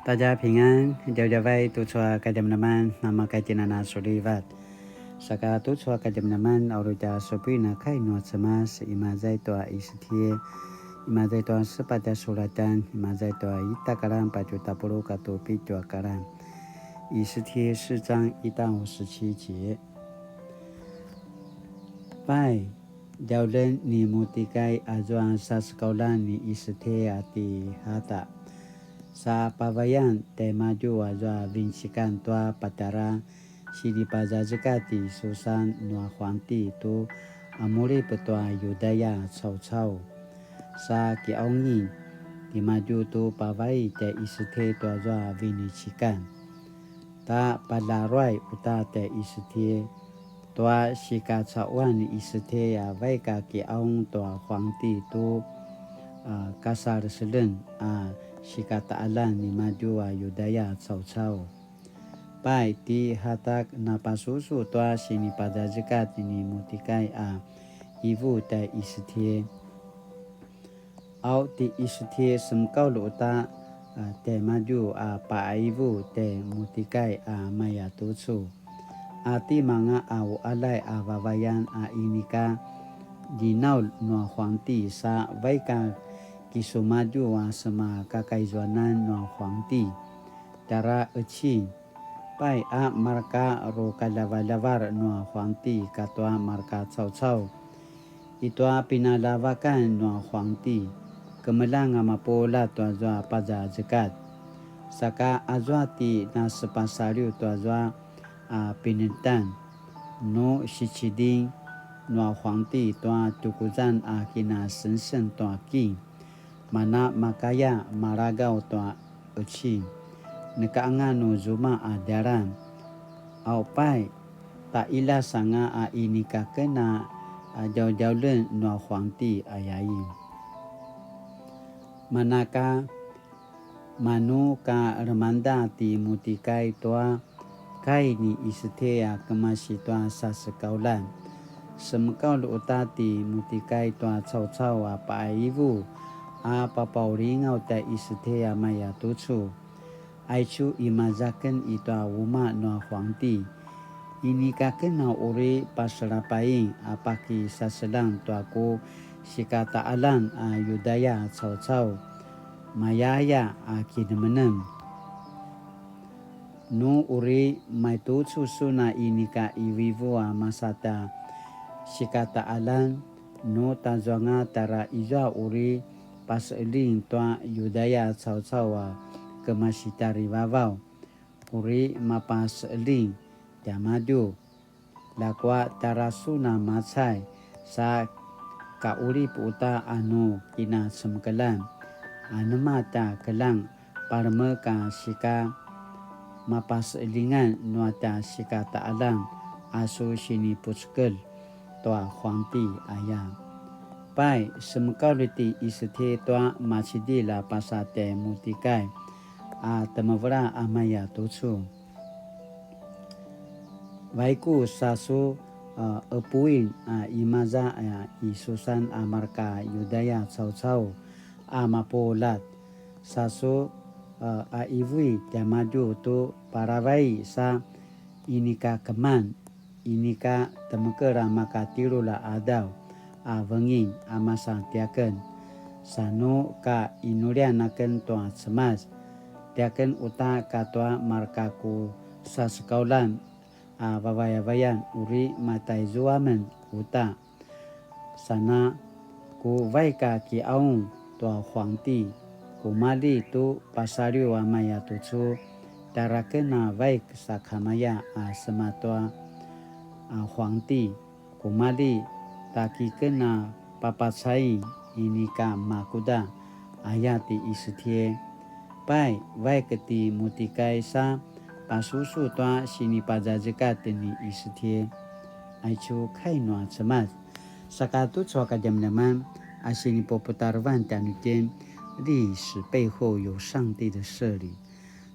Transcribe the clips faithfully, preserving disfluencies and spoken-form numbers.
大家平安, djavadjavay tucu a kadjamadjaman, namakaitinana sulivat. Saka tucu a kadjamadjaman, a uri tja supuin a kai nua Cemas, imaza i tua Isetie, imaza i tua sepatj a sulatan, imaza i tua ita a kalan patje tapuluq katua pitju a kalan. 以斯帖四章一到十七节. Pai, djaulen ni Mutikai azua sasekaulan ni Isetie a ti Hata. Sa pavayan tjaimadju azua vincikan tua patjara sinipazazekatj i Susan nua huangti tu a muri petua Yudaya caucau. Sa kiaungi timadju tu pavai tjai Isetie tuazua vinecikan. Ta palaruai uta tjai Isetie tua sikacauan ni Isetie a vaik a kiaung tua huangti tu, a, kasaleselen a sikataqaljan nimadju a Yudaya caucau. Pai ti Hatak napasusu tua sinipazazekatj ni Mutikai a ivu tjai Isetie. Au ti Isetie semekaul uta, a, tjaimadju a paqaivu tjai Mutikai a maya tucu. A timanga a uqaljay a vavayan a inika dinaul nua huangti sa vaik a kisumadju a sema kakaizuanan nua huangti. Tjara qecin. Pai a marka rukaljavaljavar nua huangti katua marka caucau i tua pinaljavakan nua huangti, kemeljang a mapuljat tuazua pazazekatj. Saka azua ti nasepasaliw tuazua a pinetan, nu siciding nua huangti tua tukuzan a kinasengseng tua king, mana makaya malagaw tua qecin. Neka anga nu zuma a djalan. Au pai, ta qiljas anga a inika ken a djaudjaulen nua huangti, ayain. Manaka, manu ka lemangeda ti Mutikai tua kai ni Isetie a kemasi tua sasekaulan. Semekaul uta ti Mutikai tua caucau a paqaivu a papaulingaw tjai Isetie a maya tucu. Aicu imaza ken i tua umaq nua huangti. Inika ken a uri paselapaing a pakisaseljang tua ku sikataqaljan a Yudaya caucau, mayaya a kinemenem. Nu uri maitucu sun a inika qivuqivu a masa tja sikataqaljan, nu tazuanga tjara izua uri paseqeljing tua Yudaya caucau a kemasi tjarivavaw, uri mapaseqeljing tiamadju. Ljakua tjara sun a macay sa kaqulip uta a nu kinacemekeljan. Anema tja keljang palemek a sika mapaseqeljingan nua tja sikataqaljan a su sinipucekelj tua huangti, aya. Pai, semekaul ti Isetie tua macidilj a pasa tjai Mutikai a temevela a maya tucu. Vaiku sa su, a, qepuin a imaza a i Susan a marka Yudaya caucau a mapuljat. Sa su, a, a qivu tiamadju tu palavai sa inika keman, inika temekelj a maka tjelulj a qadaw a vengin a masa tiaken. Sa nu ka inuljan aken tua Cemas, tiaken uta katua marka ku sasekaulan a vavayavayan uri mataizua men uta. Sana ku vaik a kiqaung tua huangti, kumalji tu pasaliw a maya tucu, tjara ken a vaik sakamaya a sema tua a huangti, kumalji ta ki ken a papacain inika makuda, aya ti Isetie. Pai, vaik ti Mutikai sa pasusu tua sinipazazekatj ni Isetie. Aicu kai nua Cemas. Saka tucu a kadjamadjaman a sinipuputarevan tjanuitjen, 历史背后有上帝的设立。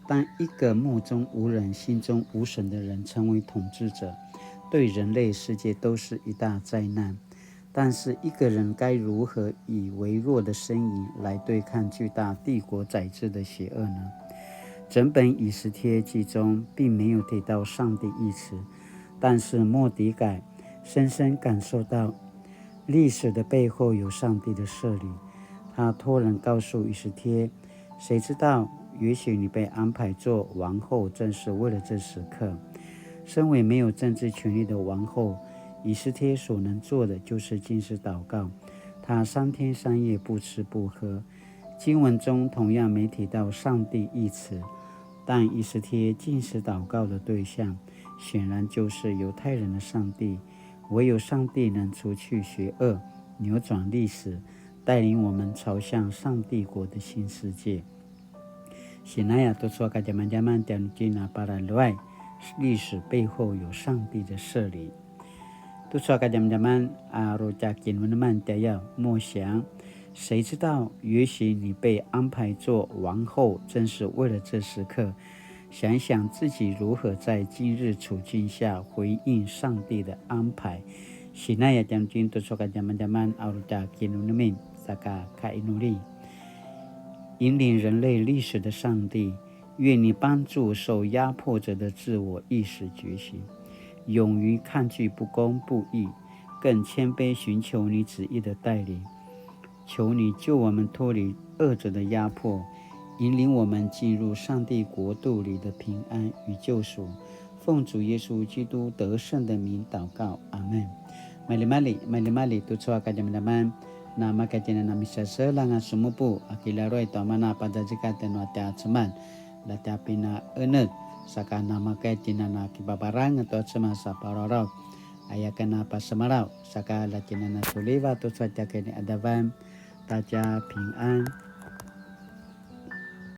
当一个目中无人、心中无神的人成为统治者，对人类世界都是一大灾难。但是一个人该如何以微弱的身影来对抗巨大帝国宰制的邪恶呢？整本以斯帖记中并没有提到上帝一词，但是末底改深深感受到历史的背后有上帝的设立。他托人告诉以斯帖，谁知道，也许你被安排做王后，正是为了这时刻。身为没有政治权力的王后，以斯帖所能做的就是禁食祷告。她三天三夜不吃不喝，经文中同样没提到上帝一词，但以斯帖禁食祷告的对象，显然就是犹太人的上帝。唯有上帝能除去邪恶，扭转历史，带领我们朝向上帝国的新世界。Sinaya tucu a kadjamadjaman tjanuitjen a palaluay, 历史背后有上帝的设立。Tucu a kadjamadjaman a uri tja kinemeneman tjayaw, 默想，谁知道，也许你被安排做王后，正是为了这时刻。想想自己如何在今日处境下回应上帝的安排。Sinaya tjanuitjen tucu a kadjamadjaman a uri tja kinemeneman, saka kainuli. 引领人类历史的上帝，愿你帮助受压迫者的自我意识觉醒，勇于抗拒不公不义，更谦卑寻求你旨意的带领。求你救我们脱离恶者的压迫，引领我们进入上帝国度里的平安与救赎。奉主耶稣基督得胜的名祷告，阿门。Maljimalji, maljimalji tucu a kadjamadjaman, na makatjinana misaselang a sumupu a kilaruay tua mana padazekatj nua tja Cemas, la tja pinaenetj, saka na makatjinana kibabarang tua Cemas a pararaw, aya ken a pasemalaw, saka la tjinana suliva tucu a tja kiniadavan, ta tja pingan.